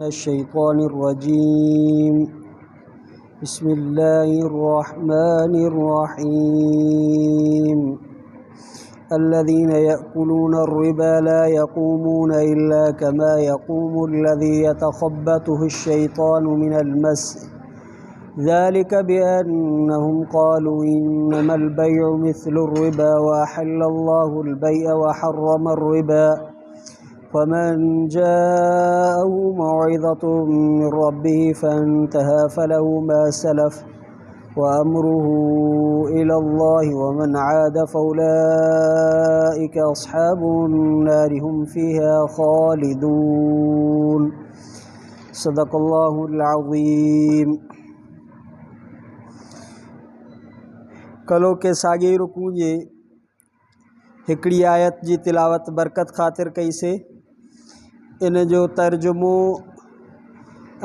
الشيطان الرجيم بسم الله الرحمن الرحيم الذين يأكلون الربا لا يقومون إلا كما يقوم الذي يتخبطه الشيطان من المس ذلك بأنهم قالوا إنما البيع مثل الربا وأحل الله البيع وحرم الربا فمن جاءه موعظة من ربه فانتهى فله ما سلف وأمره إلى الله ومن عاد فأولئك أصحاب النار هم فيها خالدون صدق الله العظيم ڪلهوڪي ساڳئي رڪوع جي هڪڙي آيت جي تلاوت برڪت خاطر ڪئي سي ان جو ترجمو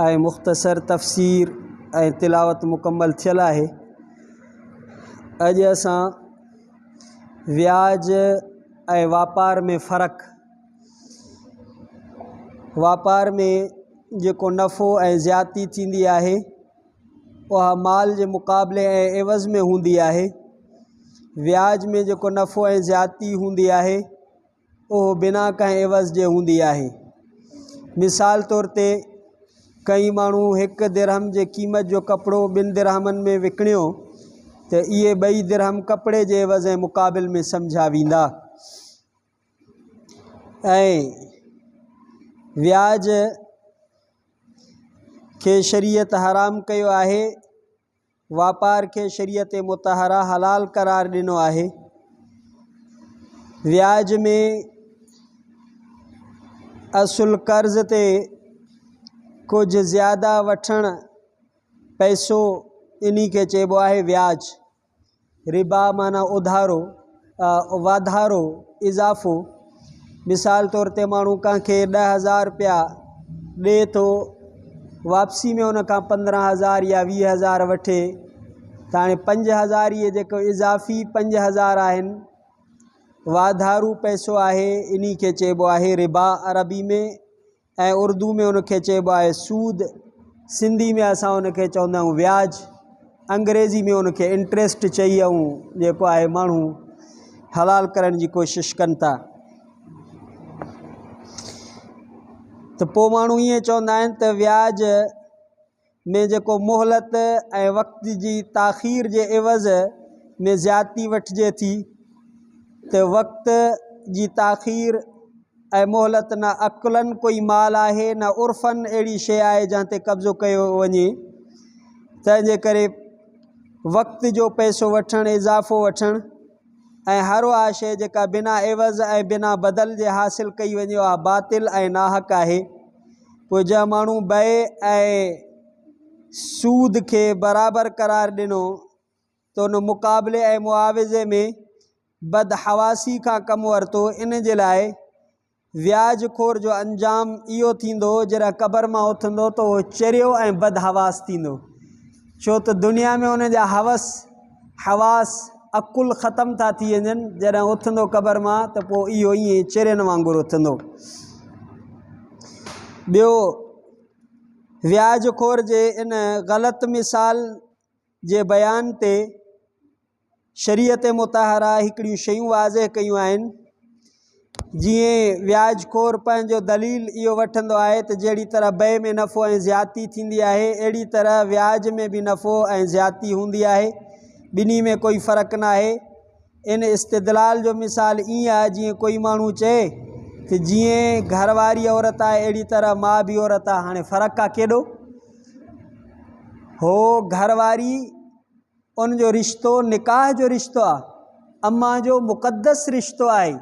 ۽ مختصر تفسير ۽ تلاوت مڪمل ٿيل آهي اڄ اسان وياج ۽ واپار ۾ فرق واپار ۾ جيڪو نفعو ۽ زيادتي ٿيندي آهي اها مال جي مقابلي ۽ عيوض ۾ هوندي آهي. وياج ۾ جيڪو نفعو ۽ زيادتي هوندي آهي اهو بنا ڪنهن عيوض جي هوندي آهي. مثال طور تي ڪئي ماڻهو هڪ درهم جي قيمت جو ڪپڙو ٻن درهمن ۾ وڪڻيو ته اهي ٻئي درهم ڪپڙي جي عيوض ۽ مقابل ۾ سمجهيا ويندا ۽ وياج کي شريعت حرام ڪيو آهي، واپار کي شريعت مطهره حلال قرار ڏنو آهي. وياج ۾ اصل قرض تي ڪجهه زياده وٺڻ پئسو انهي کي چئبو آهي وياج. ربا معنيٰ اڌارو، واڌارو، اضافو. مثال طور تي ماڻهو ڪنهن کي 10,000 رپيا ڏئي ٿو، واپسي ۾ ان کان 15,000 يا 20,000 وٺي ته هاڻي 5,000 اهي جيڪو اضافي 5,000 آهن، واڌارو پئسو آهي، انهي کي چئبو آهي ربا عربي ۾. ۽ اردو ۾ ان کي چئبو آهي سود، سنڌي ۾ اسان ان کي چوندا آهيون وياج، انگريزي ۾ ان کي انٽريسٽ چئي ۽ جيڪو آهي ماڻهو حلال ڪرڻ جي ڪوشش ڪن ٿا ته پوء ماڻهو ائين چوندا آهن ته وياج ۾ جيڪو مهلت ۽ وقت جي تاخير جي عيوض ۾ زيادتي وٺجي ٿي ته وقت جي تاخير ۽ مهلت نه عقلاً ڪوئي مال آهي نه عرفاً اهڙي شيء آهي جنهن تي قبضو ڪيو وڃي تنهن جي ڪري وقت جو پئسو وٺڻ اضافو وٺڻ ۽ هر اها شيء جيڪا بنا عوض ۽ بنا بدل جي حاصل ڪئي وڃي اها باطل ۽ ناحق آهي. پوء جنهن ماڻهو بيع ۽ سود کي برابر قرار ڏنو ته ان مقابلي ۽ معاوضي ۾ بدحواسي کان ڪم ورتو ان جي لاء وياج خور جو انجام اهو ٿيندو جڏهن قبر مان اٿندو ته اهو چريو ۽ بدحواس ٿيندو ڇو ته دنيا ۾ ان جا هوس، حواس، عقل ختم ٿا ٿي وڃن جڏهن اٿندو قبر مان ته پوء اهو ائين چرين وانگر اٿندو. ٻيو وياج خور جي ان غلط مثال جي بيان تي شريعت مطهره هڪڙيون شيون واضح ڪيون آهن، جيئن وياج خور پنهنجو دليل اهو وٺندو آهي ته جهڙي طرح بيع ۾ نفعو ۽ زيادتي ٿيندي آهي، اهڙي طرح وياج ۾ به نفعو ۽ زيادتي هوندي آهي، ٻنهي ۾ ڪوئي فرق ناهي. ان استدلال جو مثال ائين آهي جيئن ڪوئي ماڻهو چئي ته جيئن گهر واري عورت آهي اهڙي طرح ماء به عورت آهي، هاڻي فرق آهي ڪيڏو؟ هو گهر واري ان جو رشتو نڪاح جو رشتو آ، امان جو مقدس رشتو آهي،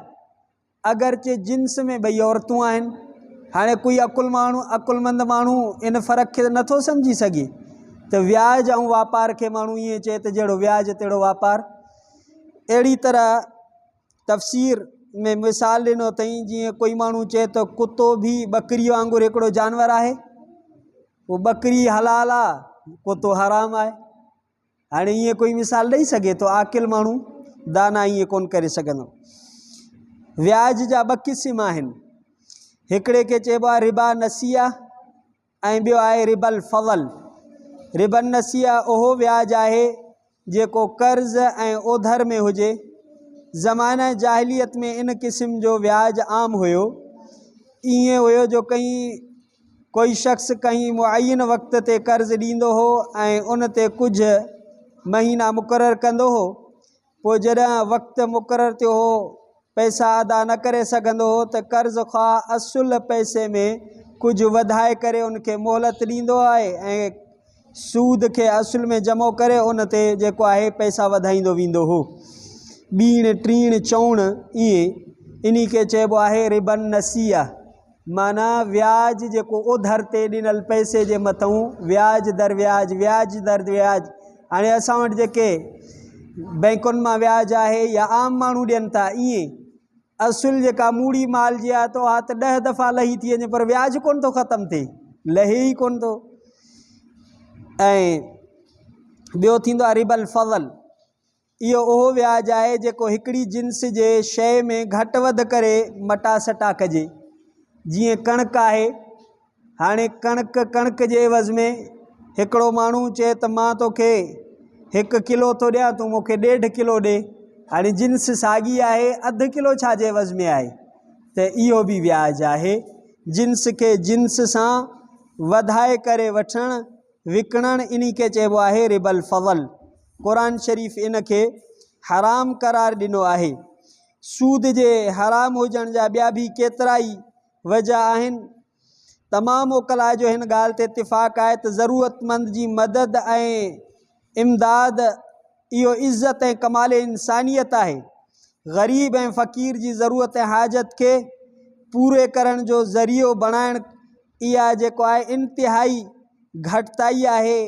اگرچه جنس ۾ ٻئي عورتون آهن. هاڻي ڪوئي عقل ماڻهو، عقلمند ماڻهو ان فرق کي نٿو سمجهي سگهي ته وياج ۽ واپار کي ماڻهو ائين چئي ته جهڙو وياج تهڙو واپار. اهڙي طرح تفسير ۾ مثال ڏنو اٿئين جيئن ڪوئي ماڻهو چئي ته ڪتو به ٻڪري وانگر هڪڙو جانور آهي. پوء ٻڪري حلال آ، ڪتو حرام آهي. هاڻي ائين ڪوئي مثال ڏئي سگهي ٿو؟ عاقل ماڻهو دانا ائين ڪونه ڪري سگهندو. وياج جا ٻه قسم آهن. هڪڙي کي چئبو آهي ربا نسيه. ۽ ٻيو آهي ربا الفضل. ربا النسيئه اهو وياج آهي جيڪو قرض ۽ اوڌر ۾ هجي. زمانه جاهليت ۾ ان قسم جو وياج عام هيو. ائين هيو جو ڪنهن ڪوئي شخص ڪنهن معين وقت تي قرض ڏيندو هو ۽ ان تي ڪجهه مهينا مقرر ڪندو هو، پوء جڏهن وقت مقرر ٿيو هو پئسا ادا نه ڪري سگهندو هو ته قرض خواه اصل پئسي ۾ ڪجهه وڌائي ڪري ان کي مهلت ڏيندو آهي ۽ سود کي اصل ۾ جمع ڪري ان تي جيڪو آهي پئسا وڌائيندو ويندو هو. ٻيڻ، ٽيڻ، چئوڻ ائين انهي کي چئبو آهي ربا النسيئه. معنيٰ وياج جيڪو اوڌر تي ڏنل پئسي جي مٿئون وياج در وياج، وياج در وياج. هاڻي اسان وٽ جيڪي بئنڪن مان وياج آهي يا عام ماڻهو ڏين ٿا ائين اصل جيڪا موڙي مال جي آهي ته اها ته ڏهه دفعا لهي ٿي وڃي پر وياج ڪونه ٿو ختم ٿئي، لهي ئي ڪونه ٿو. ۽ ٻيو ٿيندو آهي ربا الفضل. اهو اهو وياج آهي جيڪو هڪڙي جنس جي شيء ۾ گهٽ وڌ ڪري مٽا سٽا ڪجي. جيئن ڪڻڪ آهي، هاڻي ڪڻڪ ڪڻڪ جي عيوض ۾ هڪڙو ماڻهو چئي ته مان توکي هڪ ڪلو ٿو ڏيان تون مون کي ڏيڍ ڪلو ڏي. هاڻي جنس ساڳي آهي، اڌ ڪلو ڇا جي عيوض ۾ آهي؟ ته اهو به وياج آهي. جنس کي جنس سان وڌائي ڪري وٺڻ وڪڻڻ انهي کي چئبو آهي ربا الفضل. قرآن شريف ان کي حرام قرار ڏنو آهي. سود جي حرام هجڻ جا ٻيا به ڪيترائي وجه آهن. تمام عقلاء جو هن ڳالهه تي اتفاق آهي ته ضرورتمند جي مدد ۽ امداد اهو عزت ۽ ڪمال انسانيت آهي. غريب ۽ فقير جي ضرورت ۽ حاجت کي پوري ڪرڻ جو ذريعو بڻائڻ اها جيڪو آهي انتهائي گهٽتائي آهي،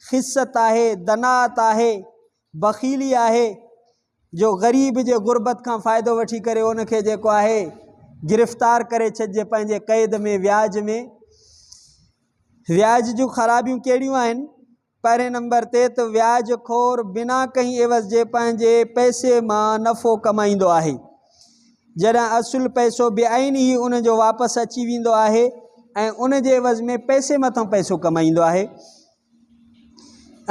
خست آهي، دناءت آهي، بخيلي آهي جو غريب جي غربت کان فائدو وٺي ڪري ان کي جيڪو آهي گرفتار ڪري ڇڏجي پنهنجي قيد ۾ وياج ۾. وياج جون خرابيون ڪهڙيون آهن؟ پهرين نمبر تي ته وياج خور بنا ڪنهن عيوض جي پنهنجي پئسي مان نفعو ڪمائيندو آهي. جڏهن اصل پئسو بعينه ئي ان جو واپس اچي ويندو آهي ۽ ان جي عيوض ۾ پئسي مٿان پئسو ڪمائيندو آهي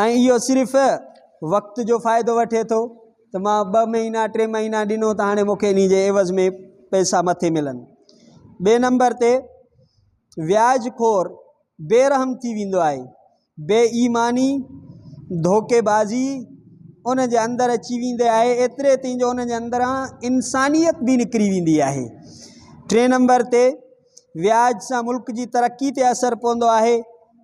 ۽ اهو صرف وقت جو فائدو وٺي ٿو ته مان ٻه مهينا ٽي مهينا ڏنو ته هاڻي مون کي انهي جي عيوض ۾ پئسا مٿي ملن. ٻئي نمبر تي وياج خور بي رحم ٿي ويندو آهي. بي ايماني، ڌوڪي بازي، ان جي اندر اچي ويندي آهي ايتري تائين جو ان جي اندران انسانيت به نڪري ويندي آهي. ٽئين نمبر تي وياج سان ملڪ جي ترقي تي اثر پوندو آهي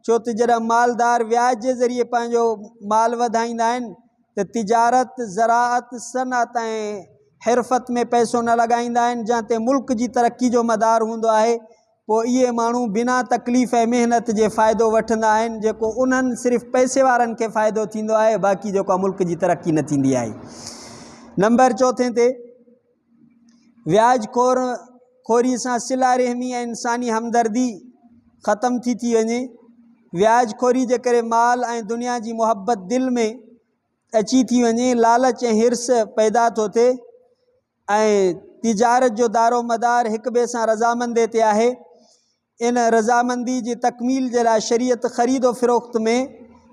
ڇو ته جڏهن مالدار وياج جي ذريعي پنهنجو مال وڌائيندا آهن ته تجارت، زراعت، صنعت ۽ حرفت ۾ پئسو نه لڳائيندا آهن جنهن تي ملڪ جي ترقي جو مدار هوندو آهي پوء اهي ماڻهو بنا تڪليف ۽ محنت جي فائدو وٺندا آهن جيڪو انهن صرف پئسي وارن کي فائدو ٿيندو آهي باقي جيڪو آهي ملڪ جي ترقي نه ٿيندي آهي. نمبر چوٿين تي وياج خور خوري سان صله رحمي ۽ انساني همدردي ختم ٿي ٿي وڃي. وياج خوري جي ڪري مال ۽ دنيا جي محبت دل ۾ اچي ٿي وڃي، لالچ ۽ حرص پيدا ٿو ٿئي. ۽ تجارت جو دارومدار هڪ ٻئي سان رضامندي تي آهي. ان رضامندي جي تڪميل جي لاء شريعت خريد و فروخت ۾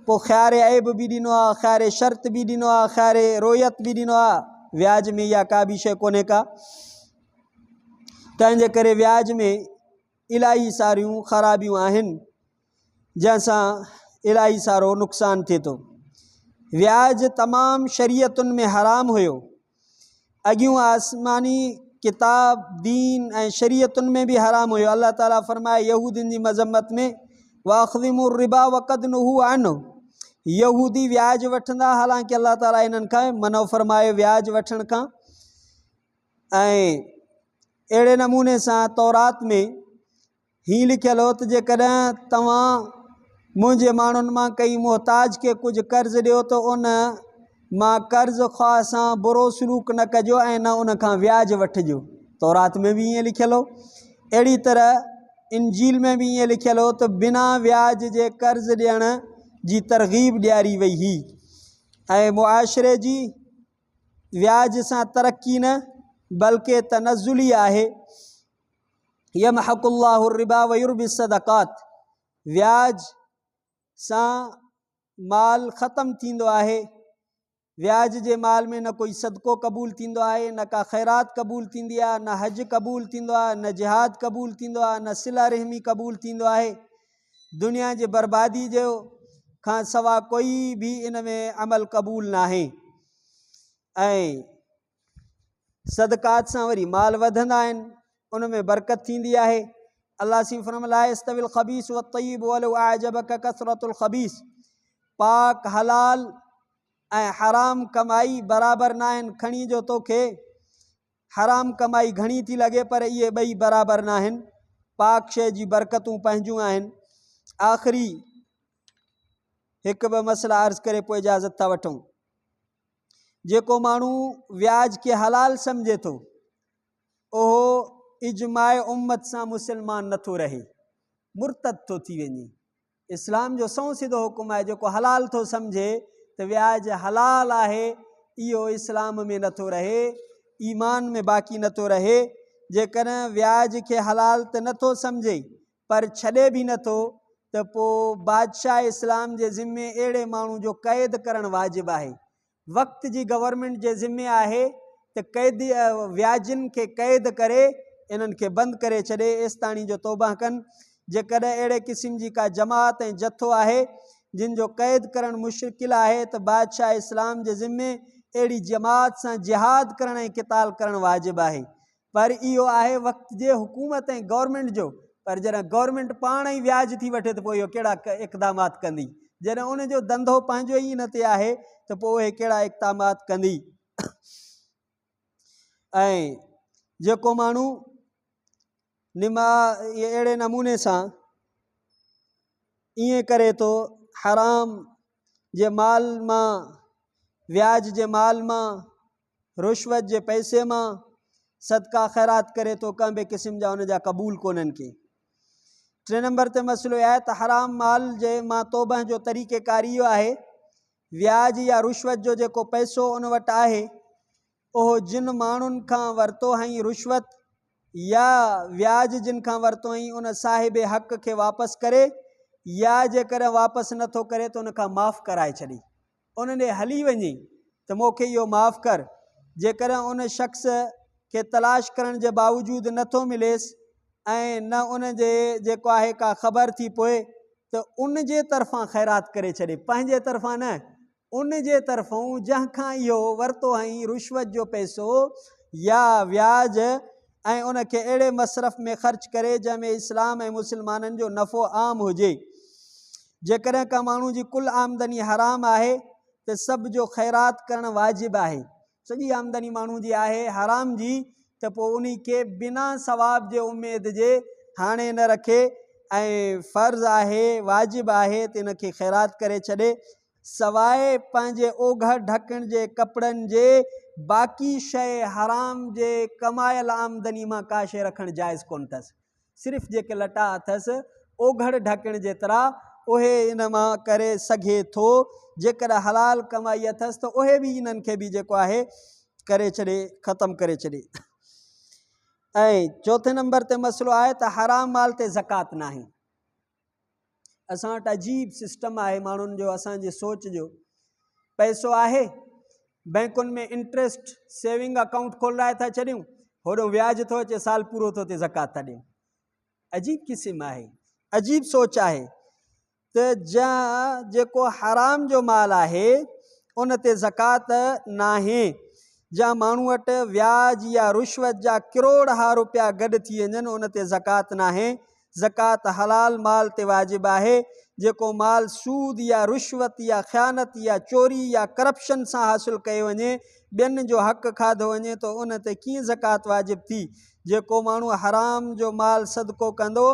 پوء خيار عيب به ڏنو آهي، خيار شرط به ڏنو آهي، خيار رويت به ڏنو آهي. وياج ۾ اها ڪا به شيء ڪونهي ڪا. تنهن جي ڪري وياج ۾ الاهي ساريون خرابيون آهن. جنهن سان الاهي سارو نقصان ٿئي ٿو. وياج تمام شريعتن ۾ حرام هيو. اڳيون آسماني ڪتاب، دين ۽ شريعتن ۾ به حرام هيو. الله تعالي فرمائي يهودين جي مذمت ۾ واخذهم الربا وقد نهوا عنه يهودي وياج وٺندا حالانڪه الله تعالي انهن کان منع فرمايو وياج وٺڻ کان ۽ اهڙي نموني سان تورات ۾ هي لکيل هو ته جيڪڏهن توهان منهنجي ماڻهن مان ڪنهن محتاج کي ڪجهه قرض ڏيو ته ان مان قرض خواهه سان برو سلوڪ نه ڪجو ۽ نه ان کان وياج وٺجو. تورات ۾ به ائين لکيل هو. اهڙي طرح انجيل ۾ به ائين لکيل هو ته بنا وياج جي قرض ڏيڻ جي ترغيب ڏياري وئي هئي ۽ معاشري جي وياج سان ترقي نه بلڪه تنزلي آهي. يمحق الله الربا ويربي الصدقات. وياج سان مال ختم ٿيندو آهي. وياج جي مال ۾ نه ڪوئي صدقو قبول ٿيندو آهي، نه ڪا خيرات قبول ٿيندي آهي، نه حج قبول ٿيندو آهي، نه جهاد قبول ٿيندو آهي، نه صله رحمي قبول ٿيندو آهي. دنيا جي بربادي جو کان سوا ڪوئي به ان ۾ عمل قبول ناهي ۽ صدقات سان وري مال وڌندا آهن، ان ۾ برڪت ٿيندي آهي. الله سين فرمايو لا يستوي الخبيث والطيب ولو اعجبك كثرة الخبيث پاڪ حلال ۽ حرام ڪمائي برابر ناهن، کڻي جو توکي حرام ڪمائي گهڻي ٿي لڳي پر اهي ٻئي برابر ناهن، پاڪ شيء جي برڪتون پنهنجون آهن. آخري هڪ ٻه مسئلا عرض ڪري پوء اجازت ٿا وٺون. جيڪو ماڻهو وياج کي حلال سمجهي ٿو اهو اجماع امت سان مسلمان نٿو رهي، مرتد ٿو ٿي وڃي. اسلام جو سنئون سڌو حڪم آهي جيڪو حلال ٿو سمجهي ته وياج حلال آهي اهو اسلام ۾ نٿو رهي، ايمان ۾ باقي نٿو رهي. جيڪڏهن وياج کي حلال ته نٿو سمجهي پر ڇڏي به نٿو ته پوء بادشاهه اسلام جي ذمي اهڙي ماڻهو جو قيد ڪرڻ واجب آهي. وقت جي گورنمينٽ جي ذمي آهي ته قيدي وياجين کي قيد ڪري انهن کي بند ڪري ڇڏي ايستاڻي جو توبه ڪن. جيڪڏهن اهڙي قسم جي ڪا جماعت ۽ جٿو آهي جن جو قيد ڪرڻ مشڪل آهي ته بادشاهه اسلام جي ذمي اهڙي جماعت سان جهاد ڪرڻ ۽ قتال ڪرڻ واجب آهي. پر اهو آهي وقت جي حڪومت ۽ گورنمينٽ جو، پر جڏهن گورنمينٽ پاڻ ئي وياج ٿي وٺي ته پوء اهو ڪهڙا اقدامات ڪندي؟ جڏهن ان جو ڌنڌو پنهنجو ئي ان تي آهي ته پوء اهي ڪهڙا اقدامات ڪندي؟ ۽ جيڪو ماڻهو نما اهڙي نموني سان ائين ڪري ٿو حرام جي مال مان وياج جي مال مان رشوت جي پئسي مان صدقا خيرات ڪري ٿو ڪنهن به قسم جا ان جا قبول ڪونهن ڪي. ٽئين نمبر تي مسئلو اهو آهي ته حرام مال جي مان توبه جو طريقه ڪار اهو آهي وياج يا رشوت جو جيڪو پئسو ان وٽ آهي اهو جن ماڻهن کان ورتو هئائين رشوت يا وياج جن کان ورتو هئائين ان صاحب حق کي واپس ڪري يا جيڪڏهن واپس نٿو ڪري ته ان کان معاف ڪرائي ڇڏي. ان ڏي هلي وڃي ته مون کي اهو معاف ڪر. جيڪڏهن ان شخص کي تلاش ڪرڻ جي باوجود نه ٿو مليس ۽ نه ان جي جيڪو آهي ڪا خبر ٿي پوي ته ان جي طرفان خيرات ڪري ڇڏي، پنهنجي طرفان نه، ان جي طرفئون جنهن کان اهو ورتو هئائين رشوت جو پئسو يا وياج ۽ ان کي اهڙي مصرف ۾ خرچ ڪري جنهن ۾ اسلام ۽ مسلمانن جو نفعو عام هجي. جيڪڏهن ڪنهن ماڻهو جي ڪل آمدني حرام آهي ته سڀ جو خيرات ڪرڻ واجب آهي. سڄي آمدني ماڻهو جي آهي حرام جي ته پوء انهي کي بنا ثواب جي اميد جي هاڻي نه رکي ۽ فرض آهي، واجب آهي ته ان کي خيرات ڪري ڇڏي. سواء پنهنجي اوگهڙ ڍڪڻ جي ڪپڙن جي باقي شيء حرام جي ڪمايل آمدني مان ڪا شيء رکڻ جائز ڪونه اٿس. صرف جيڪي لٽا اٿس اوگهڙ ڍڪڻ جيترا اهي ان مان ڪري سگهي ٿو. جيڪڏهن حلال ڪمائي اٿس ته اهي به انهن کي به جيڪو آهي ڪري ڇڏي ختم ڪري ڇڏي. ۽ چوٿين نمبر تي مسئلو آهي ته حرام مال تي زڪوات ناهي. اسان وٽ عجيب سسٽم آهي ماڻهن جو اسان جي سوچ جو پئسو آهي بئنڪن ۾ انٽريسٽ سيونگ اڪائونٽ کولرائي ٿا ڇڏيون هوڏو وياج ٿو اچي سال پورو ٿو ٿئي زڪوات ٿا ڏيون عجيب قسم آهي عجيب سوچ آهي ته جنهن جيڪو حرام جو مال آهي ان تي زڪوات ناهي جنهن ماڻهو وٽ وياج يا رشوت جا ڪروڙ ها روپيا گڏ ٿي وڃن ان تي زڪوات ناهي زڪوات حلال مال تي واجب آهي، جيڪو مال سود يا رشوت يا خيانت يا چوري يا ڪرپشن سان حاصل ڪيو وڃي، ٻين جو حق کاڌو وڃي ته ان تي ڪيئن زڪوات واجب ٿي؟ جيڪو ماڻهو حرام جو مال صدقو ڪندو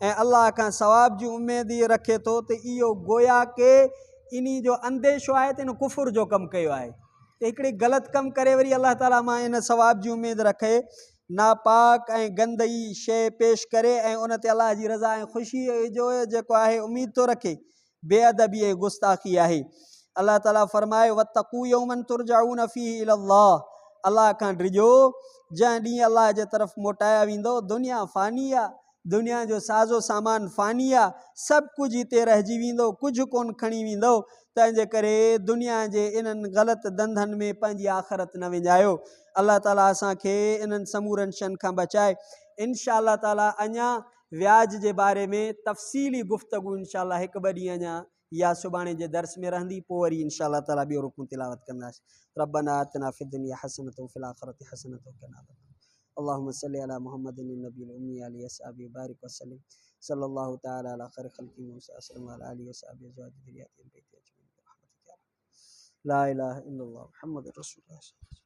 ۽ الله کان ثواب جي اميد ئي رکي ٿو ته اهو گويا ڪي انهي جو انديشو آهي ته ان ڪفر جو ڪم ڪيو آهي ته هڪڙي غلط ڪم ڪري وري الله تعالي مان ان ثواب جي اميد رکي ناپاڪ ۽ گندي شيء پيش ڪري ۽ ان تي الله جي رضا ۽ خوشيء جو جيڪو آهي اميد ٿو رکي، بي ادبي ۽ گستاخي آهي. الله تعاليٰ فرمايو، واتقوا يوما ترجعون فيه الي الله الله کان ڊڄو، جنهن ڏينهن الله جي طرف موٽايا ويندؤ، دنيا فاني آ، دنيا جو سازو سامان فاني آ، سڀ ڪجهه هتي رهجي ويندو، ڪجهه ڪونه کڻي ويندؤ، تنهنجي ڪري دنيا جي انهن غلط ڌنڌن ۾ پنهنجي آخرت نه وڃايو. الله تعالي اسان کي انهن سمورن شين کان بچائي. انشاء الله تعالي اڃا وياج جي باري ۾ تفصيلي گفتگو انشاء الله هڪ ٻه ڏينهن اڃا يا سڀاڻي جي درس ۾ رهندي پوء وري انشاء الله تعالي ٻيو رڪون تلاوت ڪنداسين. ربنا آتنا في الدنيا حسنة وفي الاخرة حسنة وقنا عذاب النار. اللهم صل علي محمد النبي الامي وعلي اصحابه وبارك وسلم صلى الله تعالى على خير خلقه محمد صلى الله عليه وسلم وعلى اله وصحبه ازواجه ذرياته بيته اجمعين برحمتك يا رب. لا اله الا الله محمد رسول الله.